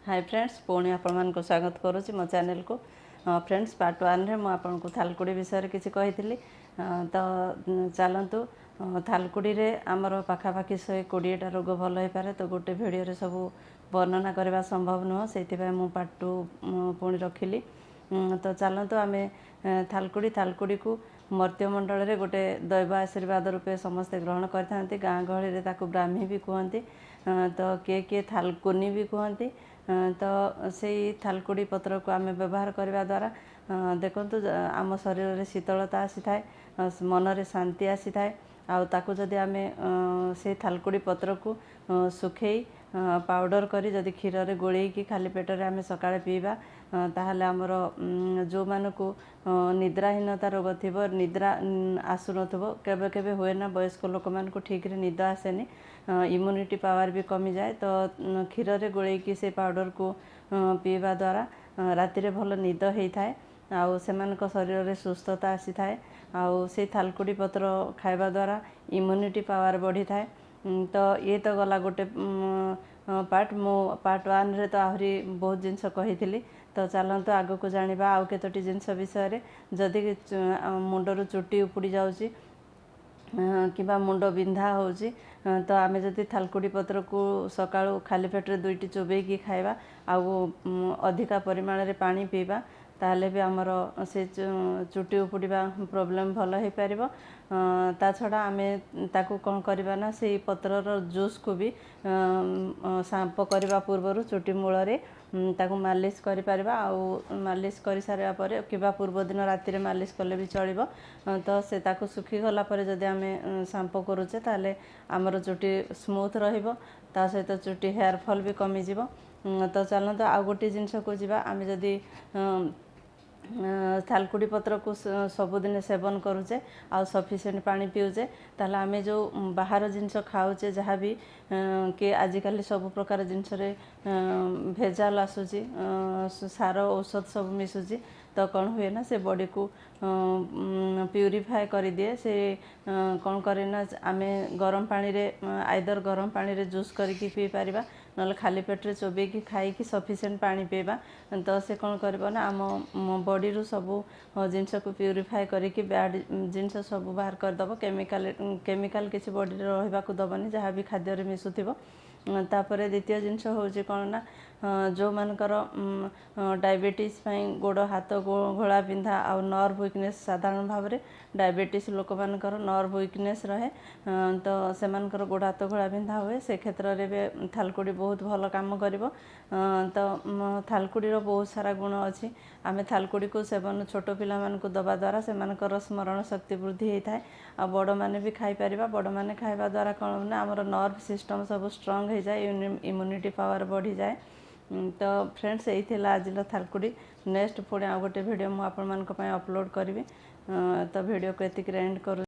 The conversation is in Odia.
ହାଇ ଫ୍ରେଣ୍ଡସ୍, ପୁଣି ଆପଣମାନଙ୍କୁ ସ୍ୱାଗତ କରୁଛି ମୋ ଚ୍ୟାନେଲକୁ। ଫ୍ରେଣ୍ଡସ୍, ପାର୍ଟ ୱାନ୍ରେ ମୁଁ ଆପଣଙ୍କୁ ଥାଲକୁଡ଼ି ବିଷୟରେ କିଛି କହିଥିଲି। ତ ଚାଲନ୍ତୁ, ଥାଲକୁଡ଼ିରେ ଆମର ପାଖାପାଖି 120ଟା ରୋଗ ଭଲ ହେଇପାରେ। ତ ଗୋଟେ ଭିଡ଼ିଓରେ ସବୁ ବର୍ଣ୍ଣନା କରିବା ସମ୍ଭବ ନୁହଁ, ସେଇଥିପାଇଁ ମୁଁ ପାର୍ଟ ଟୁ ପୁଣି ରଖିଲି। ତ ଚାଲନ୍ତୁ ଆମେ ଥାଲକୁଡ଼ିକୁ ମର୍ତ୍ତ୍ୟମଣ୍ଡଳରେ ଗୋଟେ ଦୈବ ଆଶୀର୍ବାଦ ରୂପେ ସମସ୍ତେ ଗ୍ରହଣ କରିଥାନ୍ତି। ଗାଁ ଗହଳିରେ ତାକୁ ବ୍ରାହ୍ମୀ ବି କୁହନ୍ତି, ତ କିଏ କିଏ ଥାଲକୁନି ବି କୁହନ୍ତି। ତ ସେଇ ଥାଲକୁଡ଼ି ପତ୍ରକୁ ଆମେ ବ୍ୟବହାର କରିବା ଦ୍ୱାରା ଦେଖନ୍ତୁ, ଆମ ଶରୀରରେ ଶୀତଳତା ଆସିଥାଏ, ମନରେ ଶାନ୍ତି ଆସିଥାଏ। ଆଉ ତାକୁ ଯଦି ଆମେ ସେଇ ଥାଲକୁଡ଼ି ପତ୍ରକୁ ଶୁଖେଇ ପାଉଡ଼ର କରି ଯଦି କ୍ଷୀରରେ ଗୋଳେଇକି ଖାଲି ପେଟରେ ଆମେ ସକାଳେ ପିଇବା, ତାହେଲେ ଆମର ଯେଉଁମାନଙ୍କୁ ନିଦ୍ରାହୀନତା ରୋଗ ଥିବ, ନିଦ୍ରା ଆସୁନଥିବ, କେବେ କେବେ ହୁଏ ନା, ବୟସ୍କ ଲୋକମାନଙ୍କୁ ଠିକ୍ରେ ନିଦ ଆସେନି, ଇମ୍ୟୁନିଟି ପାୱାର ବି କମିଯାଏ, ତ କ୍ଷୀରରେ ଗୋଳେଇକି ସେ ପାଉଡ଼ରକୁ ପିଇବା ଦ୍ୱାରା ରାତିରେ ଭଲ ନିଦ ହେଇଥାଏ ଆଉ ସେମାନଙ୍କ ଶରୀରରେ ସୁସ୍ଥତା ଆସିଥାଏ। ଆଉ ସେଇ ଥାଲକୁଡ଼ି ପତ୍ର ଖାଇବା ଦ୍ୱାରା ଇମ୍ୟୁନିଟି ପାୱାର ବଢ଼ିଥାଏ। ତ ଇଏ ତ ଗଲା ଗୋଟେ ପାର୍ଟ। ମୁଁ ପାର୍ଟ ୱାନ୍ରେ ତ ଆହୁରି ବହୁତ ଜିନିଷ କହିଥିଲି। ତ ଚାଲନ୍ତୁ ଆଗକୁ ଜାଣିବା ଆଉ କେତୋଟି ଜିନିଷ ବିଷୟରେ। ଯଦି ମୁଣ୍ଡରୁ ଚୁଟି ଉପୁଡ଼ି ଯାଉଛି କିମ୍ବା ମୁଣ୍ଡ ବିନ୍ଧା ହେଉଛି, ତ ଆମେ ଯଦି ଥାଲକୁଡ଼ି ପତ୍ରକୁ ସକାଳୁ ଖାଲି ପେଟରେ ଦୁଇଟି ଚୋବେଇକି ଖାଇବା ଆଉ ଅଧିକା ପରିମାଣରେ ପାଣି ପିଇବା, ତାହେଲେ ବି ଆମର ସେ ଚୁଟି ଉପୁଡ଼ିବା ପ୍ରୋବ୍ଲେମ୍ ଭଲ ହେଇପାରିବ। ତା ଛଡ଼ା ଆମେ ତାକୁ କ'ଣ କରିବା ନା, ସେଇ ପତ୍ରର ଜୁସ୍କୁ ବି ସାମ୍ପୋ କରିବା ପୂର୍ବରୁ ଚୁଟି ମୂଳରେ ତାକୁ ମାଲିସ କରିପାରିବା। ଆଉ ମାଲିସ କରିସାରିବା ପରେ କିମ୍ବା ପୂର୍ବଦିନ ରାତିରେ ମାଲିସ କଲେ ବି ଚଳିବ। ତ ସେ ତାକୁ ଶୁଖିଗଲା ପରେ ଯଦି ଆମେ ସାମ୍ପୋ କରୁଛେ, ତାହେଲେ ଆମର ଚୁଟି ସ୍ମୁଥ୍ ରହିବ, ତା ସହିତ ଚୁଟି ହେୟାର ଫଲ୍ ବି କମିଯିବ। ତ ଚାଲନ୍ତୁ ଆଉ ଗୋଟିଏ ଜିନିଷକୁ ଯିବା। ଆମେ ଯଦି ଥାଲକୁଡ଼ି ପତ୍ରକୁ ସବୁଦିନେ ସେବନ କରୁଛେ ଆଉ ସଫିସିଏଣ୍ଟ ପାଣି ପିଉଛେ, ତାହେଲେ ଆମେ ଯେଉଁ ବାହାର ଜିନିଷ ଖାଉଛେ, ଯାହା ବି କି ଆଜିକାଲି ସବୁ ପ୍ରକାର ଜିନିଷରେ ଭେଜାଲ ଆସୁଛି, ସାର ଔଷଧ ସବୁ ମିଶୁଛି, ତ କ'ଣ ହୁଏ ନା, ସେ ବଡ଼ିକୁ ପ୍ୟୁରିଫାଏ କରିଦିଏ। ସେ କ'ଣ କରେ ନା, ଆମେ ଗରମ ପାଣିରେ, ଆଇଦର ଗରମ ପାଣିରେ ଜୁସ୍ କରିକି ପିଇପାରିବା, ନହେଲେ ଖାଲି ପେଟରେ ଚୋବେଇକି ଖାଇକି ସଫିସିଏଣ୍ଟ ପାଣି ପିଇବା। ତ ସେ କ'ଣ କରିବ ନା, ଆମ ବଡ଼ିରୁ ସବୁ ଜିନିଷକୁ ପ୍ୟୁରିଫାଏ କରିକି ବ୍ୟାଡ଼ ଜିନିଷ ସବୁ ବାହାର କରିଦେବ। କେମିକାଲ କିଛି ବଡ଼ିରେ ରହିବାକୁ ଦେବନି, ଯାହା ବି ଖାଦ୍ୟରେ ମିଶୁଥିବ। ତାପରେ ଦ୍ୱିତୀୟ ଜିନିଷ ହେଉଛି କ'ଣ ନା, ଯେଉଁମାନଙ୍କର ଡାଇବେଟିସ୍ ପାଇଁ ଗୋଡ଼ ହାତ ଘୋଳା ବିନ୍ଧା ଆଉ ନର୍ଭ ୱିକନେସ୍, ସାଧାରଣ ଭାବରେ ଡାଇବେଟିସ୍ ଲୋକମାନଙ୍କର ନର୍ଭ ୱିକନେସ୍ ରହେ, ତ ସେମାନଙ୍କର ଗୋଡ଼ ହାତ ଘୋଳା ବିନ୍ଧା ହୁଏ, ସେ କ୍ଷେତ୍ରରେ ବି ଥାଲକୁଡ଼ି ବହୁତ ଭଲ କାମ କରିବ। ତ ଥାଲକୁଡ଼ିର ବହୁତ ସାରା ଗୁଣ ଅଛି। ଆମେ ଥାଲକୁଡ଼ିକୁ ସେବନ ଛୋଟ ପିଲାମାନଙ୍କୁ ଦେବା ଦ୍ୱାରା ସେମାନଙ୍କର ସ୍ମରଣ ଶକ୍ତି ବୃଦ୍ଧି ହେଇଥାଏ। ଆଉ ବଡ଼ମାନେ ବି ଖାଇପାରିବା। ବଡ଼ମାନେ ଖାଇବା ଦ୍ୱାରା କ'ଣ ନା, ଆମର ନର୍ଭ ସିଷ୍ଟମ୍ ସବୁ ଷ୍ଟ୍ରଙ୍ଗ ହେଇଯାଏ, ଇମ୍ୟୁନିଟି ପାୱାର ବଢ଼ିଯାଏ। ତ ଫ୍ରେଣ୍ଡସ୍, ଏଇ ଥିଲା ଆଜିର ଥାଲକୁଡ଼ି। ନେକ୍ସଟ ପୁଣି ଆଉ ଗୋଟେ ଭିଡ଼ିଓ ମୁଁ ଆପଣମାନଙ୍କ ପାଇଁ ଅପଲୋଡ଼ କରିବି। ତ ଭିଡ଼ିଓକୁ ଏତିକିରେ ଏଣ୍ଡ କରୁଛି।